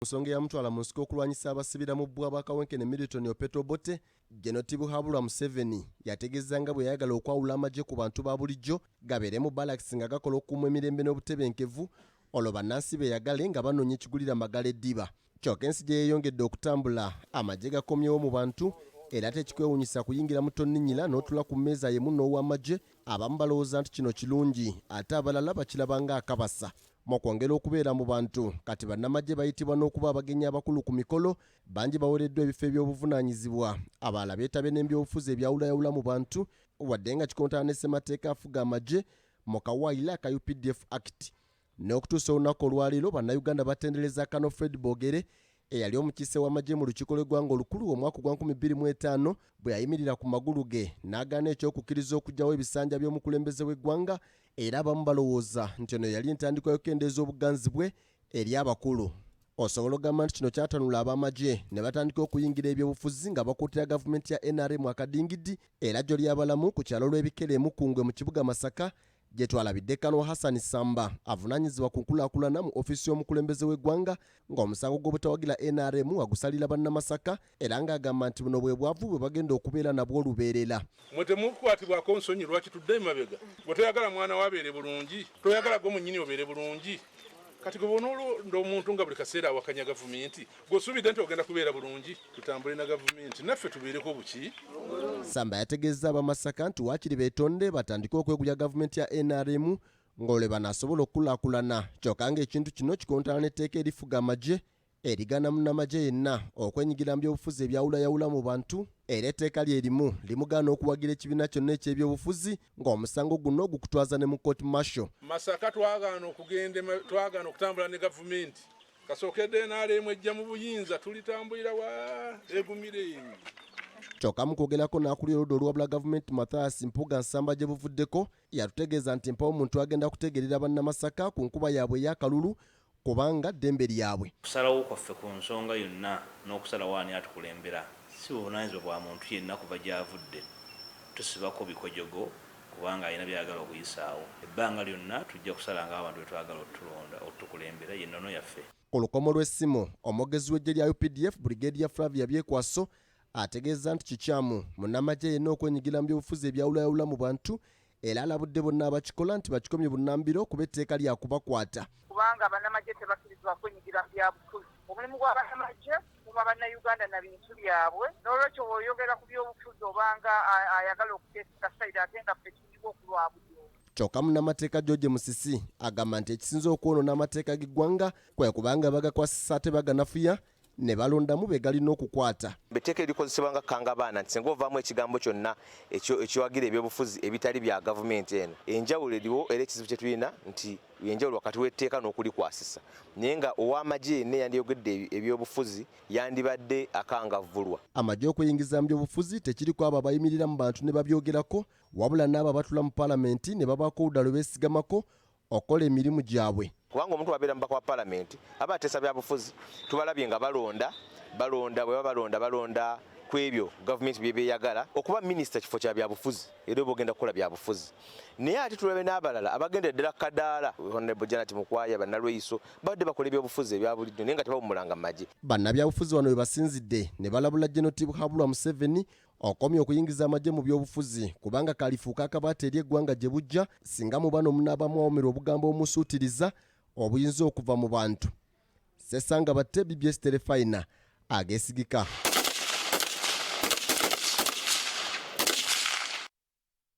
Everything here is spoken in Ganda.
Nsonga eyamutwala mu nsiko okulwanyisa abasibira mu bbwa ba Kawenkene Milton Opeto Obote, Gen. Tibuhaburwa Museveni yategeeza nga bwe yayagala okwawula amagye ku bantu ba bulijjo gabeere mu balakisi nga gakola okukuuma emirembe n'obutebenkevu olwo bannansi beeyagale nga banoonya ekigulira magala eddiba. Kyokka ensi gye yeeyongedde okutambula amagye gakomyewo mu bantu era tekikwewunyisa kuyingira mu tonninyira n'otula ku mmeeza yemu n'owamagye. Abamu balowooza nti kino kirungi ate abalala bakiraba ng'akabasa. Mu kwongera okubeera mu bantu, kati bannamagye bayitibwa n'okuba abagenyi abakulu ku mikolo, bangi bawereddwa ebifo eby'obuvunaanyizibwa, abalala beetabye n'embyobufuzi ebyawulayawula mu bantu, wadde nga kikontana ne ssemateeka afuga amagye mu kawaayiro aka UPDF Act. N'okutuusa olunaku olwaleero, Bannayuganda batendereza Colonel Fred Bogere eyali omukiise w'amagye mu lukiiko lw'eggwanga olukulu omwaka ogwa 2005 bwe yayimirira ku magulu ge n'agaana eky'okukkiriza okuggyawo ebisanja by'omukulembeze w'eggwanga era abamu balowooza nti eno yali entandikwa y'okukendeeza obuganzi bwe eri abakulu. Osobola okugamba nti kino kyatanula ab'amagye ne batandika okuyingira ebyobufuzi nga bakuutira gavumenti ya NRM akadingidi era gyo ly'abalamu ku kyalo Lwebikere e Mukungwe mu kibuga Masaka gye twalabidde Kano Hassan Samba avunaanyizibwa ku nkulaakulana mu ofiisi y'omukulembeze w'eggwanga ng'omusango gw'obutawagira NRM agusalira Bannamasaka era ng'agamba nti buno bwe bwavu bwe bagenda okubeera nabwo olubeerera. Mwe temukwatibwako nsonyi lwaki tudde emabega? Gwe toyagala mwana wo abeere bulungi? Toyagala gwe mwennyini obeere bulungi? Kati gwe bw'onoolonda omuntu nga buli kaseera awakanya gavumenti, gwe osuubidde nti ogenda kubeera bulungi? Tutambule na gavumenti naffe tubeereko buki? Samba yategeezza Abamasaka nti waakiri beetonde batandike okwegulya gavumenti ya nrm ng'olwe banaasobola okukulaakulana kyokka ng'ekintu kino kikontana n'etteeka erifuga amagye erigaana munnamagye yenna okwenyigira mu byobufuzi ebyawulayawula mu bantu era etteeka lye limu limugaana okuwagira ekibiina kyonna eky'ebyobufuzi ng'omusango guno gukutwaza ne mu court martial. Masaka twagaana okugenda twagaana okutambula ne gavumenti kasookedde nrm ejja mu buyinza tulitambulira wa egumire. Kyokka mu kwogerako n'akulira oludda oluwabula gavumenti Mathias Mpuuga Nsamba gye buvuddeko yatutegeeza nti mpawo muntu agenda kutegeerera Bannamasaka ku nkuba yaabwe ey'akalulu kubanga ddembe lyabwe. Okusalawo kwaffe ku nsonga yonna n'okusalawo ani atukulembera si buvunaanyizibwa bwa muntu yenna kuva gy'avudde. Tusibako bikojogo kubanga alina by'ayagala okuyisaawo. Ebbanga lyonna tujja kusala ng'abantu bwe twagala otulonda otukulembera ye nnono yaffe. Ku lukomo lw'essimu, omwogezi w'eggye lya updf Brigadier Flavia Byekwaso ategeezza nti kikyamu munnamagye yenna okwenyigira mu byobufuzi ebyawulayawula mu bantu era alabudde bonna abakikola nti bakikomye bunnambiro kuba etteeka lyakubakwata. Kubanga bannamagye tebakkirizibwa kwenyigira mu byabufuzi. Omulimu gwa bannamagye kukuuma Bannayuganda na bintu byabwe n'olwekyo bw'oyogera ku byobufuzi obanga ayagala okuteeseka sayidi ate nga ffe tuliwo ku lwa buli omu. Kyokka munnamateeka George Musisi agamba nti ekisinze okwonoona amateeka g'eggwanga kwe kubanga bagakwasisa ate baganafuya ne balondamu be galina okukwata. Etteeka erikozesebwa nga kkangabaana nti singa ovaamu ekigambo kyonna ekiwagira ebyobufuzi ebitali bya gavumenti eno, enjawulo eriwo era ekizibu kye tulina nti enjawulo wakati w'etteeka n'okulikwasisa naye nga ow'amagye yenna eyandiyogedde ebyobufuzi yandibadde akangavvulwa. Amagye okuyingiza mu byobufuzi tekiri kw'abo abayimirira mu bantu ne babyogerako wabula n'abo abatula mu palamenti ne babaako oludda lwe beesigamako okukola emirimu gyabwe. Kubanga omuntu wabeera mubaka wa palamenti aba ateesa byabufuzi, tubalabye nga balonda balonda bwe balonda balonda ku ebyo gavumenti bye beeyagala. Okuba minisita kifo kya byabufuzi era oba ogenda kukola byabufuzi, naye ate tulabe n'abalala abagendera ddala ku kadaala. Honorable Janet Mukwaya, Bannalweyiso babadde bakola ebyobufuzi ebya bulijjo naye nga tebawummulanga mu magye. Bannabyabufuzi wano we basinzidde ne balabula Gen. Tibuhaburwa Museveni okomye okuyingiza amagye mu byobufuzi kubanga kalifuuka akabaata eri eggwanga gye bujja singa mu bano munaaba mwawomerwa obugambo obumusuutiriza obuyinza okuva mu bantu. Ssesanga Batte, BBS Terefayina ageesigika.